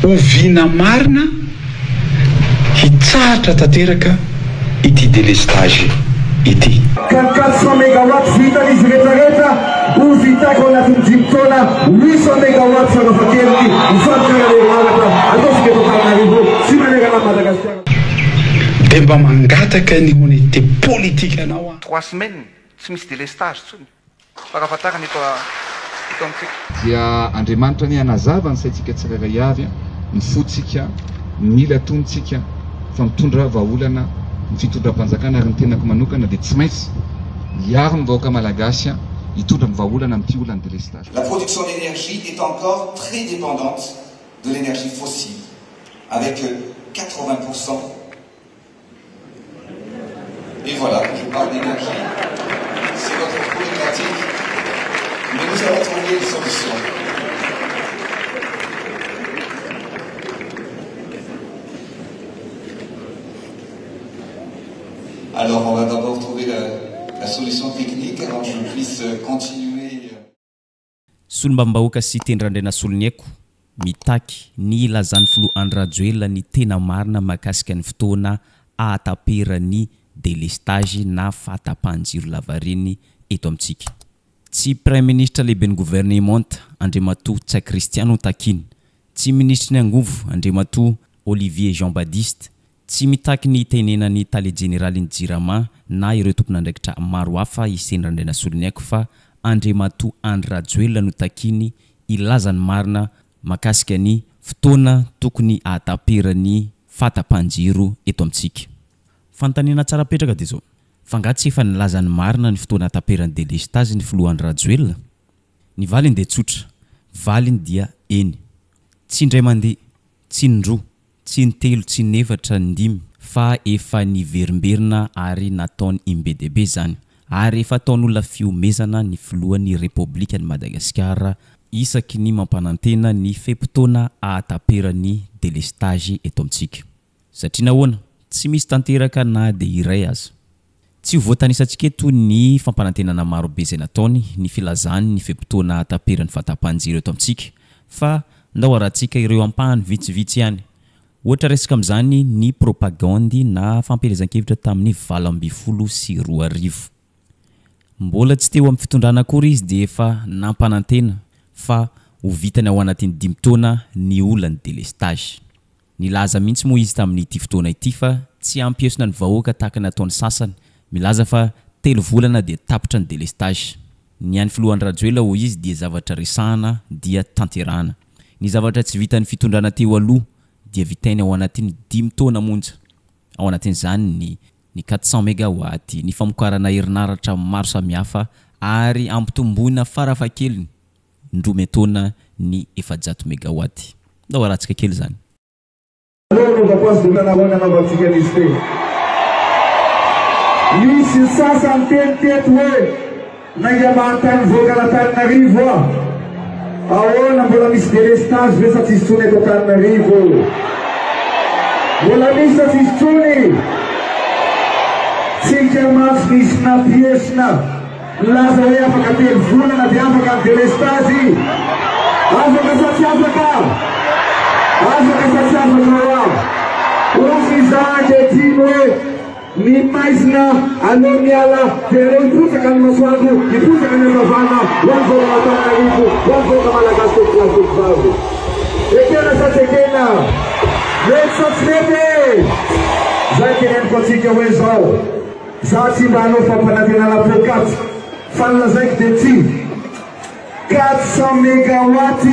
Oviana marina hitsahatra tanteraka ity delestage ity? Ka ny 400 megawatts vitan'izy rehetra rehetra ho vitaiko ao anatin'ny dimy taona, 800 megawatts farafahakeliny ny famokarana herinaratra ataontsika eto Antananarivo sy manerana an'i Madagasikara. Dia mba mangataka ny honnêteté politique anao aho. Trois semaines tsy misy délestage intsony. Farafahatarany eto eto amintsika. Dia Andriamanitra anie hanazava ny saintsika tsirairay avy, ny fontsika, mila tony tsika fa mitondra vahaolana ny fitondram-panjakana ary ny tenako manokana dia tsy maintsy hiaro ny vahoaka malagasy hitondra ny vahaolana amin'ity olan'ny délestage. La production d'énergie est encore très dépendante de l'énergie fossile, avec 80% Et voilà, je parle d'énergie, c'est notre problématique, mais nous allons trouver une solution. Alors, on va d'abord trouver la, la solution technique avant que je puisse continuer. Solombavambahoaka Siteny Randrianasoloniaiko, mitaky ny hilazan'ny filoha Andry Rajoelina ny tena marina mahakasika ny fotoana ahataperan'ny delestazy na fahatapahan-jiro lavareny eto amintsika. Tsy Praiminisitra lehiben'ny governemanta, Andriamatoa Ntsay Christian no takiana. Tsy minisitry ny angovo, Andriamatoa Olivier Jean Badiste, Tsy mitaky ny hitenenan'ny tale jeneralin'ny Jirama na ireo tompon'andraikitra maro hafa i Seny Randrianasoloniaiko fa Andriamatoa Andry Rajoelina no takiany hilaza ny marina mahakasika ny fotoana tokony hahataperan'ny fahatapahan-jiro eto amintsika. Fanontaniana tsara apetraka dia izao, fa angaha tsy efa nilaza ny marina ny fotoana hahataperan'ny delestazy ny filoha Andry Rajoelina? Ny valiny dia tsotra, valiny dia eny. Tsy indray mandeha, tsy indroa, Tsy intelo, tsy inefatra, indimy, fa efa niverimberina ary nataony imbe dia be izany. Ary efa ataon'olona fihomezana ny filohan'ny Repoblikan'i Madagasikara isaky ny mampanantena ny fe-potoana ahataperan'ny delestazy eto amintsika. Satria nahoana? Tsy misy tanteraka na dia iray aza. Tsy ho voatanisantsika eto ny fampanantenana maro be izay nataony, ny filazany ny fe-potoana hahataperan'ny fahatapahan-jiro eto amintsika, fa ndao harahantsika ireo ampahany vitsivitsy ihany. Ohatra raisiko amin'izany ny propagandy na fampielezan-kevitra tamin'ny 2018. Mbola tsy teo amin'ny fitondrana akory izy dia efa nampanantena fa ho vitany ao anatin'ny dimy taona ny olan'ny delestazy. Nilaza mihitsy moa izy tamin'ity fotoana ity fa tsy hampiesona ny vahoaka tahaka ny ataon'ny sasany milaza fa telo volana dia tapitra ny délestage. Ny an'ny filoha Andry Rajoelina hoy izy dia zavatra resahana dia tanterahana. Ny zavatra tsy vitan'ny fitondrana teo aloha dia vitainy ao anatin'ny dimy taona monja. Ao anatin'izany ny ny 400 megawatt, ny famokarana herinaratra maro samihafa ary ampitomboina farafahakeliny Indroa miantaona ny 400 megawatt. Ndao arahantsika kely izany. Aleo anaovako azy dia manahoana anaovantsika an'izy teny. Nisy ny sasany teny teto hoe nainga mahatany nivoaka an'Antananarivo aho. Ahoana mbola misy délestage ve sa tsisy intsony eto Antananarivo? Mbola misy sa tsisy intsony? Tsika mantsy nisy nampiesona. Nilaza hoe afaka telo volana dia afaka ny delestazy. Afaka sa tsy afaka? Afaka sa tsy afaka hoa? Hozy izaho ankehitriny hoe ny maizina aleo miala dia aleo hiposaka ny masoandro, hiposaka ny hazavana ho an'ny vahoakan'Antananarivo, ho an'ny vahoaka malagasy tompokolahy sy tompokovavy. Ekena sa tsy ekena? Mety sa tsy mety e? Zay teneniko antsika hoe zao. Za tsy mba hanao fampanantenana poakaty fa ny lazaiko dia ty, 400 megawatt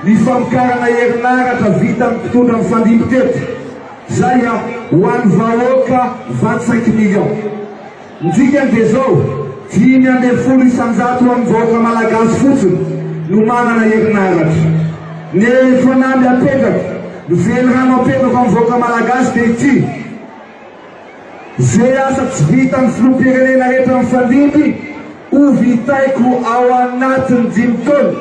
ny famokarana herinaratra vitan'ny mpitondra mifandimby teto, zay an, ho an'ny vahoaka 25 millions. Ny dikany dia zao, 15% amin'ny vahoaka malagasy fotsiny no manana herinaratra. Ny fanamby apetrako, ny velirano apetrako amin'ny vahoaka malagasy dia ity, Ze asa tsy vitan'ny filoham-pirenena rehetra mifandimby ho vitaiko ao anatin'ny dimy taona,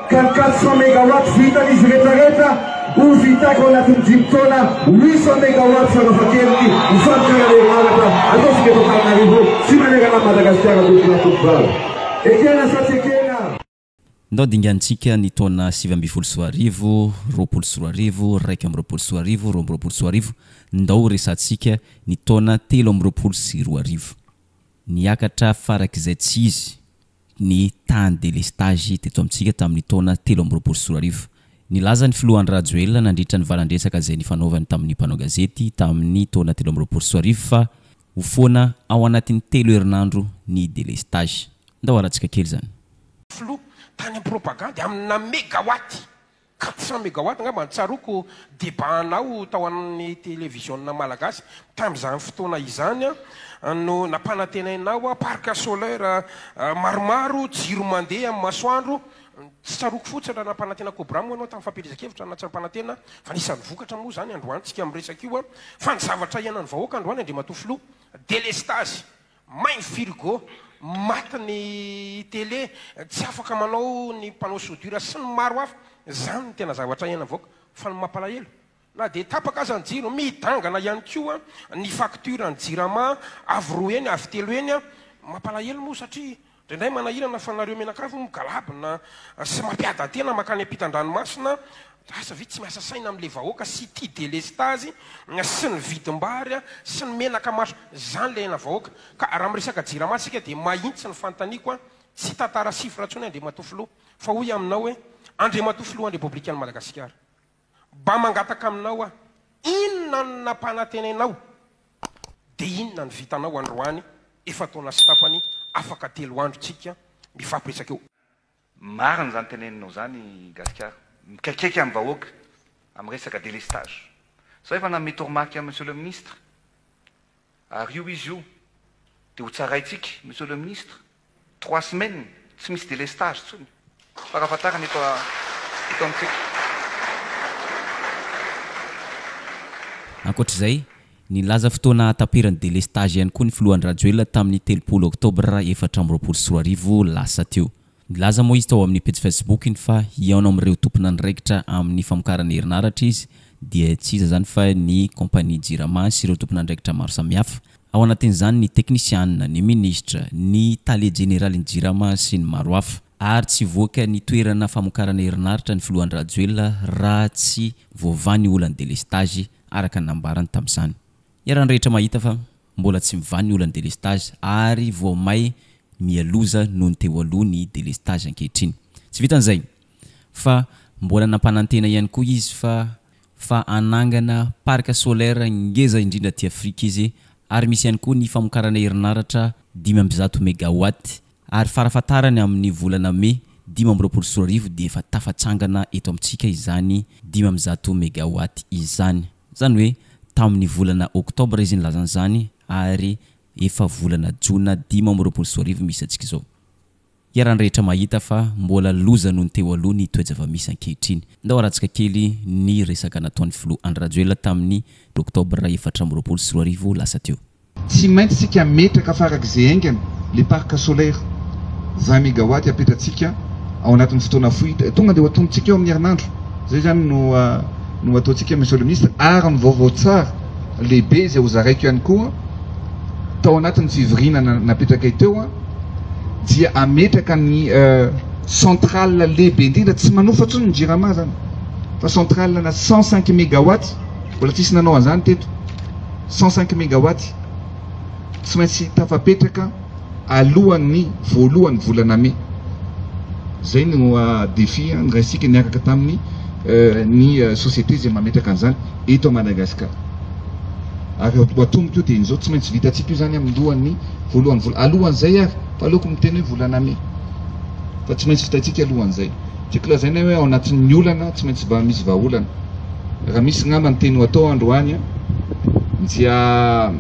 ka ny 400 megawatt vitan'izy rehetra rehetra ho vitaiko ao anatin'ny dimy taona, 800 megawatt farafahakeliny ny famokarana herinaratra ataontsika eto Antananarivo sy manerana an'i Madagasikara tompokolahy tompokovavy. Ekena sa tsy ekena? Ndao dinganintsika ny taona 2019, 2020, 2021, 2022, ndao resahantsika ny taona 2023. Niakatra farak'izay tsy izy ny tahan'ny delestazy teto amintsika tamin'ny taona 2023. Nilaza ny filoha Andry Rajoelina nandritra ny valan-dresaka izay nifanaovany tamin'ny mpanao gazety tamin'ny taona 2023 fa ho foana ao anatin'ny telo herinandro ny delestazy. Ndao haratsika kely izany. Filoha, tany amin'ny propagandy amina megawatt, 400 megawatt angamba ny tsaroako débat anao tao amin'ny televiziona malagasy tamin'izany fotoana izany no nampanantenainao parc solaire maromaro, jiro mandeha amin'ny masoandro, tsy tsaroako fotsiny raha nampanantena cobra moa ianao tamin'ny fampielezan-kevitra na tsy nampanantena fa anisan'ny vokatra moa izany androany tsika miresaka io fa ny zavatra iainan'ny vahoaka androany Andriamatoa Filoha, delestazy May ny frigo, maty ny télé, tsy afaka manao ny panneau soudure sy ny maro hafa, zany no tena zavatra iainan'ny vahoaka, fa ny mampalahelo na dia tapaka aza ny jiro, midangana ihany koa ny facture ny jirama, avo roa heny, avo telo heny, mampalahelo moa satria indraindray manahirana fa nareo mianakavy moa migalabona sy mampiadan-tena mankany ampitan-dranomasina, Asa ve tsy miasa saina amle vahoaka sy ity delestazy sy ny vidim-bary sy ny menaka maro zany le aina vahoaka ka raha miresaka jirama tsika dia mahintsy ny fanontaniako an tsy tantara chiffre tsony Andriamatoa Filoha fa hoy aminao hoe Andriamatoa Filohan'ny Repoblikan'i Madagasikara mba mangataka aminao aho inona no nampanantenainao dia inona no vitanao androany efa-taona sy tapany afaka telo andro tsika mifampiresaka eo. Marina izany teneninao izany Gasikara. Mikaikaika amin'ny vahoaka amin'ny resaka délestage. Za efa nanome toromarika an'i Monsieur le Ministre ary io izy io dia ho tsaraintsika Monsieur le Ministre trois semaines tsy misy délestage intsony farafahatarany eto eto amintsika. Ankoatra izay, nilaza fotoana hahataperan'ny délestage ihany koa ny filoha Andry Rajoelina tamin'ny 30 oktobra 2024 lasa teo. Nilaza moa izy tao amin'ny pejy Facebook-ny fa hihaona amin'ireo tompon'andraikitra amin'ny famokarana herinaratra izy, dia tsy iza izany fa ny kaompania Jirama sy ireo tompon'andraikitra maro samihafa. Ao anatin'izany ny teknisianina, ny minisitra, ny tale jeneralin'ny Jirama sy ny maro hafa. Ary tsy hivoaka ny toerana famokarana herinaratra ny filoha Andry Rajoelina raha tsy voavaha ny olan'ny delestazy, araka ny nambarany tamin'izany. Iarahan'ny rehetra mahita fa mbola tsy mivaha ny olan'ny delestazy ary vao may miha loza noho ny teo aloha ny delestazy ankehitriny. Tsy vitan'izay fa mbola nampanantena ihany koa izy fa fa hanangana parc solaire ngeza indrindra aty Afrika izy ary misy ihany koa ny famokarana herinaratra 105 megawatt Ary farafahatarany amin'ny volana mey 2025 dia efa tafatsangana eto amintsika izany 500 megawatt izany. Izany hoe tamin'ny volana oktobra izy nilaza an'izany ary efa volana jona 2025 misy antsika izao. Iarahan'ny rehetra mahita fa mbola loza noho ny teo aloha ny toe-javamisy ankehitriny. Ndao haratsika kely ny resaka nataon'ny filoha Andry Rajoelina tamin'ny oktobra 2024 lasa teo. Tsy maintsy tsika ametraka farak'izay haingana le parc solaire 20 megawatt apetratsika ao anatin'ny fotoana fohy, tonga dia ho atombotsika eo amin'ny herinandro, zay zany no no ataontsika Monsieur le Ministre, ary ny vaovao tsara lehibe izay ho zaraiko ihany koa tao anatin'ny fivoriana napetrakay teo dia ametraka ny centrale lehibe indrindra, tsy manofa intsony ny Jirama zany fa centrale na 105 megawatt, mbola tsisy nanao an'izany teto. 105 megawatt tsy maintsy tafapetraka alohan'ny voalohan'ny volana mey. Izay no défi niraisika niaraka tamin'ny ny société izay mametraka an'izany eto Madagascar. Ary ho atomboka io dia izao tsy maintsy vitantsika io izany amin'ny lohan'ny voalohan'ny volana alohan'izay ary fa aleoko miteny hoe volana mey fa tsy maintsy vitantsika alohan'izay. Tiako lazaina hoe ao anatin'ny olana tsy maintsy mba misy vahaolana. Raha misy ngamba ny teny ho atao androany dia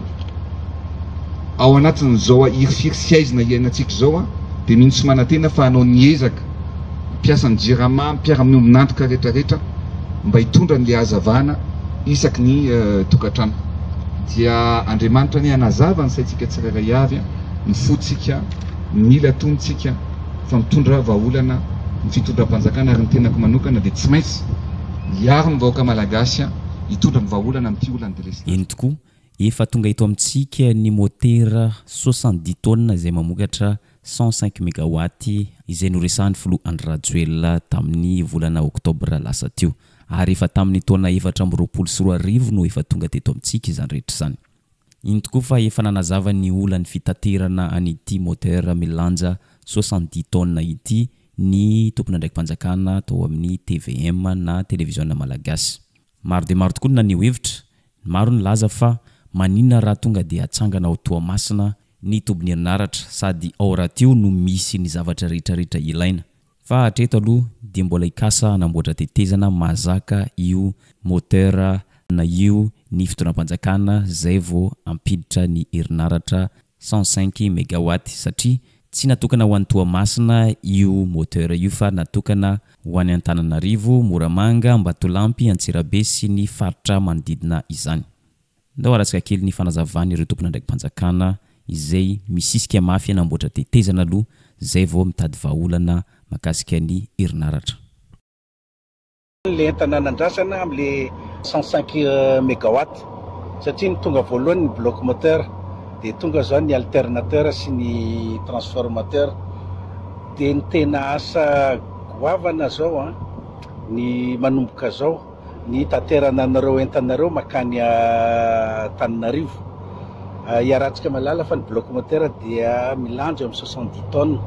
ao anatin'izao hirifiry sy haizina iainantsika izao dia mino sy manantena fa hanao ny ezaka mpiasan'ny Jirama, mpiara-miombon'antoka rehetrarehetra mba hitondra an'ilay hazavana isaky ny tokantrano. Dia Andriamanitra anie hanazava ny saintsika tsirairay avy, ny fontsika, ny ila tonontsika fa mitondra vahaolana ny fitondram-panjakana ary ny tenako manokana dia tsy maintsy hiaro ny vahoaka malagasy hitondra ny vahaolana amin'ity olan'ny delestazy. Eny tokoa, Efa tonga eto amintsika ny motera 70 tonnes izay mamokatra 105 megawatt izay noresahan'ny filoha Andry Rajoelina tamin'ny volana oktobra lasa teo. Ary efa tamin'ny taona 2024 no efa tonga teto amintsika izany rehetra izany. Iny tokoa fa efa nanazava ny olan'ny fitaterana an'ity moteur milanja 70 tonnes ity ny tompon'andraiki-panjakana tao amin'ny tvm na Televiziona Malagasy. Maro dia maro tokoa ny naneho hevitra, maro nilaza fa maninona raha tonga dia atsangana ao Toamasina ny tobin'herinaratra sady ao rahateo no misy ny zavatra rehetrarehetra ilaina. Fa hatreto aloha dia mbola hikasa hanamboatra tetezana mahazaka io moteur io ny fitondram-panjakana zay vao hampiditra ny herinaratra 105 megawatt satria tsy natokana ho an'i Toamasina io moteur io fa natokana ho any Antananarivo, Moramanga, Ambatolampy, Antsirabe sy ny faritra manodidina izany. Ndao haratsika kely ny fanazavan'ireo tompon'andraiki-panjakana izay misisika mafy hanamboatra tetezana aloha zay vao mitady vahaolana makasika ny herinaratra. Le entana nandrasana amle 105 megawatt satria ny tonga voalohany ny bloc moteur de tonga zao ny alternateur sy ny transformateur de ny tena asa goavana zao an ny manomboka zao ny hitaterana anareo entanareo makany Antananarivo. Iarahantsika mahalala fa ny bloc moteur dia milanja eo amin'ny 70 tonnes.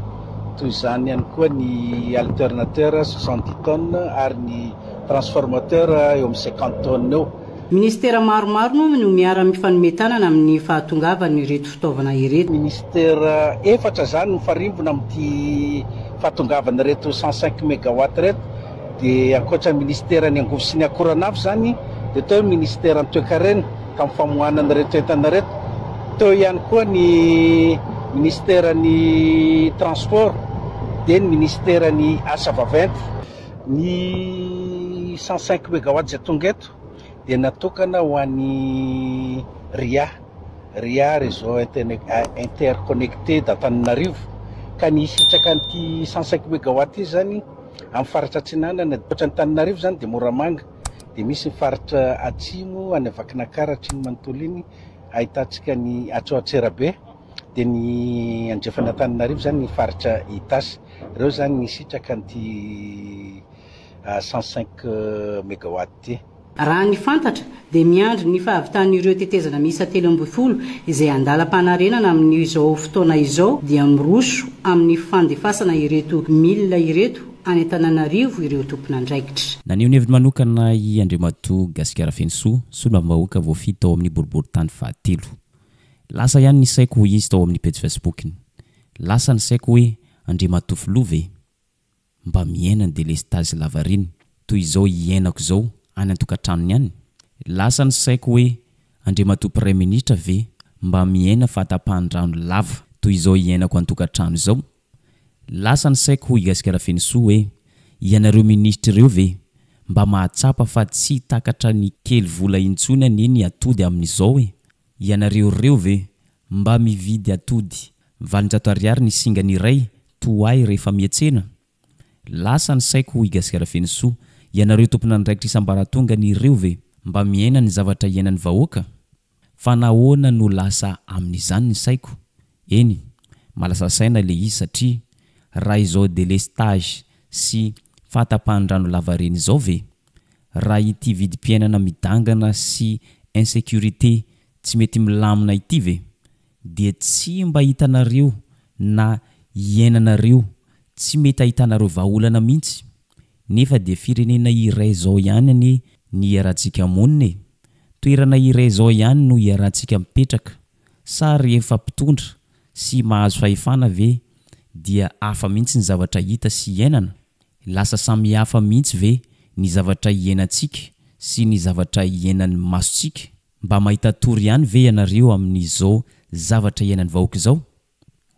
Toy izany ihany koa ny alternateur 70 tonnes ary ny transformateur eo amin'ny 50 tonnes eo. Minisitera maromaro moa no miara-mifanome tanana amin'ny fahatongavan'ireto fitaovana ireto. Minisitera efatra izany mifarimbona amin'ity fahatongavan'ireto 105 megawatt ireto. Dia ankoatra ny minisiteran'ny angovo sy ny akoranafo izany dia teo ny minisiteran'ny toekarena tamin'ny famoahana an'ireto entana ireto. Teo ihany koa ny minisiteran'ny transport dia ny minisiteran'ny asa vaventy. Ny 105 megawatt izay tonga eto dia natokana ho an'ny ria, ria réseau interconnecté d'Antananarivo ka ny hisitraka an'ity 105 megawatt ity izany Amin'ny faritra atsinanana, ankoatra an'Antananarivo izany dia Moramanga, dia misy ny faritra atsimo any Vakinankaratra iny manontolo iny ahitantsika ny hatreo Antsirabe, dia ny andrefan'Antananarivo izany ny faritra Itasy. Ireo izany ny hisitraka an'ity 105 megawatt ity. Raha ny fantatra dia miandry ny fahavitan'ireo tetezana miisa 13 izay andalam-panarenana amin'izao fotoana izao dia miroso amin'ny fandefasana ireto milina ireto any Antananarivo ireo tompon'andraikitra. Naneho ny heviny manokana i Andriamatoa Gasikara Fenosoa, solombavambahoaka voafidy tao amin'ny boriborintany fahatelo. Lasa ihany ny saiko hoy izy tao amin'ny pejy Facebook-ny. Lasa ny saiko hoe Andriamatoa Filoha ve? Mba miaina ny delestazy lavareny toy izao iainako izao any an-tokantranony any? Lasa ny saiko hoe Andriamatoa Praiminisitra ve mba miaina fahatapahan-drano lava toy izao iainako an-tokantrano izao? Lasa ny saiko hoy Gasikara Fenosoa hoe ianareo minisitra ireo ve mba mahatsapa fa tsy takatra ny kely vola intsony anie ny atody amin'izao e? Ianareo ireo ve mba mividy atody 800 ariary ny singany iray toa ahy rehefa miantsena? Lasa ny saiko hoy Gasikara Fenosoa, ianareo tompon'andraikitra isam-baratongany ireo ve mba miaina ny zavatra iainan'ny vahoaka? Fa nahoana no lasa amin'izany ny saiko? Eny, mahalasa saina ilay izy satria raha izao délestage sy fahatapahan-drano lavareny izao ve? Raha ity vidim-piainana midangana sy insécurité tsy mety milamina ity ve dia tsy mba hitanareo na iainanareo tsy mety ahitanareo vahaolana mihitsy? Nefa dia firenena iray izao ihany anie ny iarahantsika monina e! Toerana iray izao ihany no iarahantsika mipetraka sa rehefa mpitondra sy mahazo fahefana ve dia hafa mihitsy ny zavatra hita sy iainana? Lasa samy hafa mihitsy ve ny zavatra iainantsika sy ny zavatra iainan'ny masontsika? Mba mahita tory ihany ve ianareo amin'izao zavatra iainan'ny vahoaka izao?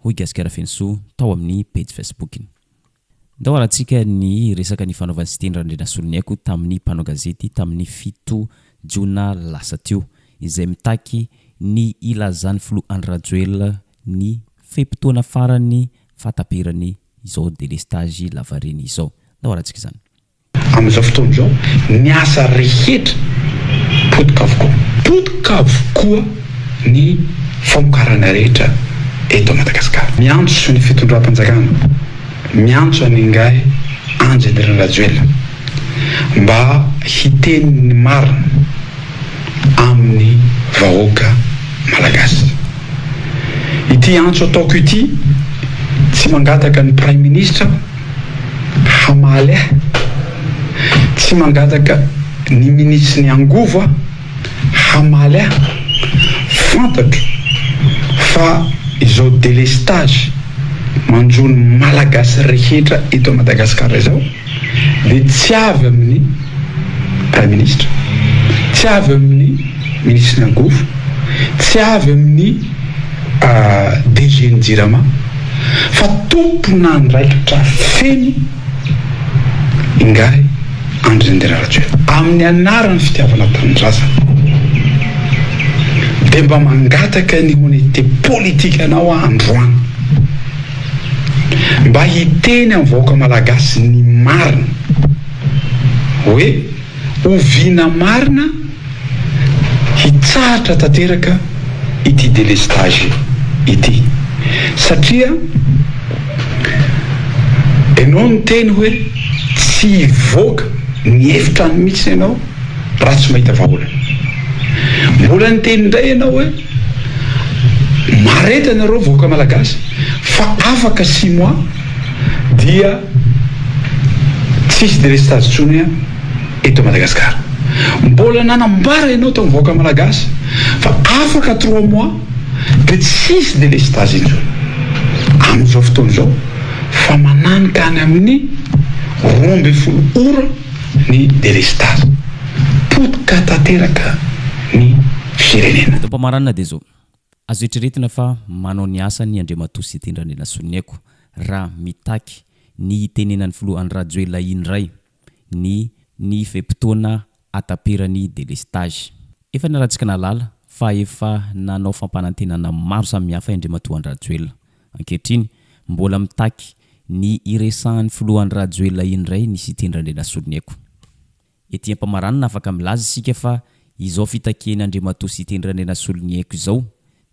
Hoy Gasikara Fenosoa tao amin'ny pejy Facebook-ny. Ndao harantsika ny resaka nifanaovan'i Siteny Randrianasoloniaiko tamin'ny mpanao gazety tamin'ny 7 jona lasa teo, izay mitaky ny hilazan'ny filoha Andry Rajoelina ny fe-potoana farany fahataperany izao delestazy lavareny izao. Ndao harantsika izany. Amin'izao fotoana izao, ny asa rehetra potika avokoa. Potika avokoa. ny famokarana rehetra eto Madagasikara. Miantso ny fitondram-panjakana, miantso an'ingahy Andry Nirina Rajoelina mba hiteny ny marina amin'ny vahoaka Malagasy. Ity antso ataoko ity tsy mangataka ny Praiminisitra aho hamaly ahy, tsy mangataka ny minisitry ny angovo aho hamaly ahy, fantatro fa izao délestage manjo ny Malagasy rehetra eto Madagasikara izao dia tsy avy amin'ny Praiminisitra, tsy avy amin'ny Minisitry ny Angovo, tsy avy amin'ny DG ny Jirama fa tompon'andraikitra feno Ingahy Andry Nirina Rajoelina. Amin'ny anaran'ny fitiavana tanindrazana dia mba mangataka ny honnêteté politique anao aho androany mba hiteny amin'ny vahoaka malagasy ny marina hoe oviana marina hitsahatra tanteraka ity delestage ity satria enao niteny hoe tsy hivoaka ny efitrano mihitsy enao raha tsy mahita vahaolana. Mbola niteny indray enao hoe mareta nareo vahoaka malagasy fa afaka six mois dia tsisy delestage intsony eto Madagasikara. Mbola nanambara ianao tamin'ny vahoaka malagasy fa afaka trois mois dia tsy hisy delestage intsony. Amin'izao fotoana izao fa mananika any amin'ny 12 ora ny delestage. Potika tanteraka ny firenena. Eto am-pamaranana dia izao. Azo eritreretina fa manao ny asany Andriamatoa Siteny Randrianasoloniaiko raha mitaky ny hitenenan'ny filoha Andry Rajoelina indray ny ny fe-potoana hataperan'ny delestage. Efa niarahantsika nahalala fa efa nanao fampanantenana maro samihafa i Andriamatoa Andry Rajoelina. Ankehitriny, mbola mitaky ny hiresahan'ny filoha Andry Rajoelina indray ny Siteny Randrianasoloniaiko. Ety am-pamaranana afaka milaza isika fa izao fitakian'i Andriamatoa Siteny Randrianasoloniaiko izao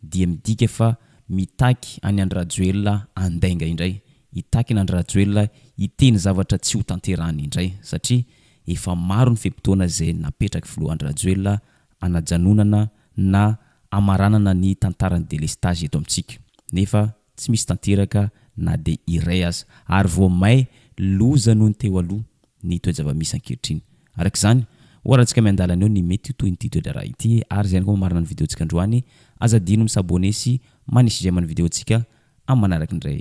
dia midika fa mitaky an'i Andry Rajoelina handainga indray, hitaky an'Andry Rajoelina hiteny zavatra tsy ho tanterahiny indray satria efa maro ny fe-potoana izay napetraky Filoha Andry Rajoelina hanajanonana na hamaranana ny tantaran'ny delestazy eto amintsika nefa tsy misy tanteraka na dia iray aza ary vao may loza noho ny teo aloha ny toe-java-misy ankehitriny. Araka izany, ho arahantsika miandalana eo ny mety ho tohin'ity toe-draharaha ity ary izay ihany koa mamarana ny video-ntsika androany. Aza adino mi-s'abonner sy manisy j'aime ny video-ntsika amin'ny manaraka indray.